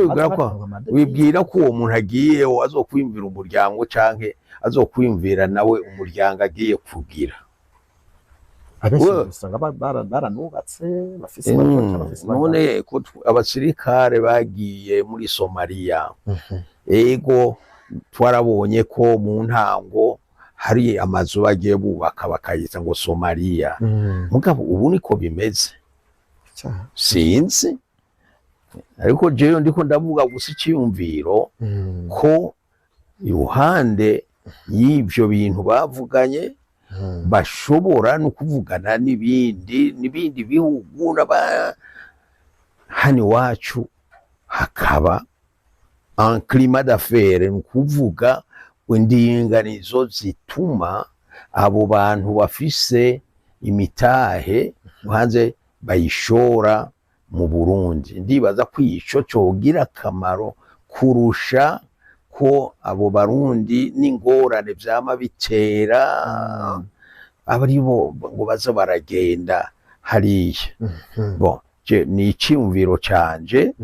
Wibwira ko Baronka amadevize. Wibwira ko uwo muntu agiyeho azokwiyumvira umuryango, canke azokwiyumvira nawe umuryango agiye kugira? Abenshi usanga baranubatse, bafise abagore, bafise abagabo. None ko abasirikare bagiye muri Somaliya, ego, twarabonye ko mu ntango hari amazu bagiye bubaka bakayita ngo Somaliya, mugabo ubu niko bimeze? Sinzi, ariko jewe ndiko ndavuga gusa iciyumviro ko iruhande y'ivyo bintu bavuganye, bashobora no kuvugana n'ibindi n'ibindi bihugu hano iwacu, hakaba un climat d'affaires, ni ukuvuga indinganizo zituma abo bantu bafise imitahe hanze bayishora mu Burundi. Ndibaza ko ico cogira akamaro kurusha ko abo Barundi n'ingorane vyama bitera abaribo ngo baza baragenda hariya. Bon, je ni iciyumviro canje.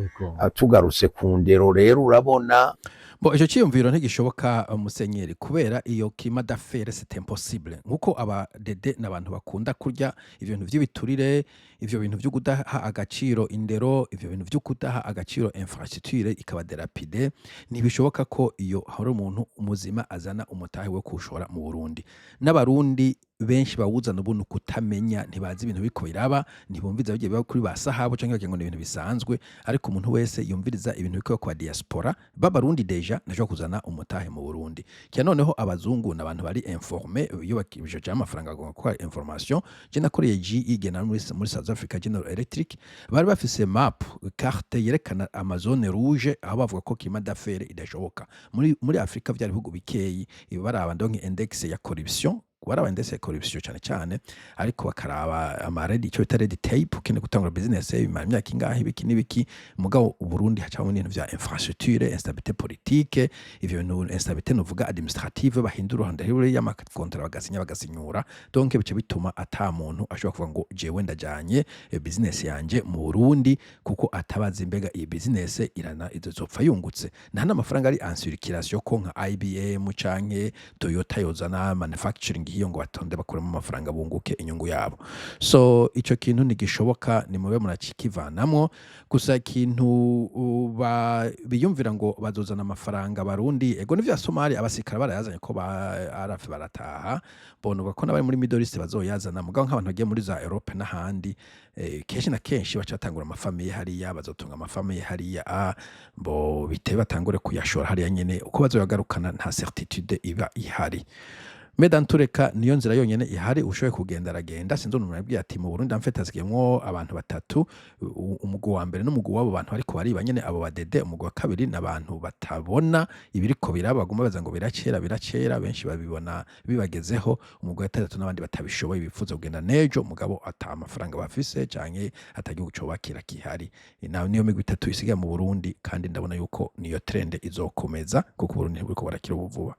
Tugarutse ku ndero rero, urabona. Bo, ico ciyumviro ntigishoboka, musenyeri, kubera iyo climat d'affaires, c'est impossible, nkuko aba DD n'abantu bakunda kurya ivyo bintu vy'ibiturire, ivyo bintu vyo kudaha agaciro indero, ivyo bintu vyo kudaha agaciro infrastructure ikaba dilapidée. Ntibishoboka ko iyo hari umuntu muzima azana umutahe wo kuwushora mu Burundi. N'Abarundi benshi bawuzana ubu ni ukutamenya, ntibazi ibintu biriko biraba, ntibumviza bigiye biba kuri ba sahabu canke bagira ngo ni ibintu bisanzwe. Ariko umuntu wese yumviriza ibintu biriko kwa diaspora b'Abarundi, déjà ntashobora kuzana umutahe mu Burundi. Kya noneho abazungu n'abantu bari informés, iyo bakije amafaranga agomba gukora information. Je nakoreye GE gena muri South Africa, General Electric, bari bafise map, carte yerekana ama zone rouge, aho bavuga ko climat d'affaires idashoboka muri Afrika. Vyari ibihugu bikeyi baraba, donc index ya corruption, baraba index ya corruption cyane cyane, ariko bakaraba ama red, icyo bita red tape, ukeneye gutangura business bimara imyaka ingahe, ibiki n'ibiki. Mugabo Uburundi hacamo n'ibintu vya infrastructure, instabilité politique, ivyo bintu, instabilité novuga administrative, bahindura uruhande y'amakontara, bagasinya, bagasinyura. Donc bice bituma ata muntu ashobora kuvuga ngo jewe ndajanye business yanje mu Burundi, kuko atabazi imbega iyi business irana izopfa yungutse. Nta n'amafaranga ari en circulation ko nka IBM canke Toyota yozana manufacturing hiyo ngo batonde bakuremo amafaranga bunguke inyungu yabo. So ico kintu ntigishoboka, ni mube murakivanamwo gusa. Ikintu biyumvira ngo bazozana amafaranga Abarundi, ego, n'ivya Somali abasirikare barayazanye, ko ba arafi barataha, bonuga ko n'abari muri Middle East bazoyazana. Mugabo nk'abantu bagiye muri za Europe n'ahandi, kenshi na kenshi baca batangura ama familles hariya, bazotunga ama familles hariya, bo bitebe batangure kuyashora hariya nyene. Uko bazoyagarukana nta certitude iba ihari. Medan tureka niyo nzira yonyene ihari, ushoboye kugenda aragenda. Sinzi umuntu yabwiye ati mu Burundi amfete hasigayemwo abantu batatu: umugwi wa mbere n'umugwi w'abo bantu ariko bariba nyene, abo badede; umugwi wa kabiri n'abantu batabona ibiriko biraba, baguma baza ngo biracera, biracera, benshi babibona bibagezeho; umugwi wa gatatu n'abandi batabishoboye, bifuza kugenda nejo, mugabo ata amafaranga bafise canke ata gihugu cobakira kihari. Na niyo migwi itatu isigaye mu Burundi, kandi ndabona yuko niyo trend izokomeza, kuko Uburundi ntiburiko burakira ubu vuba.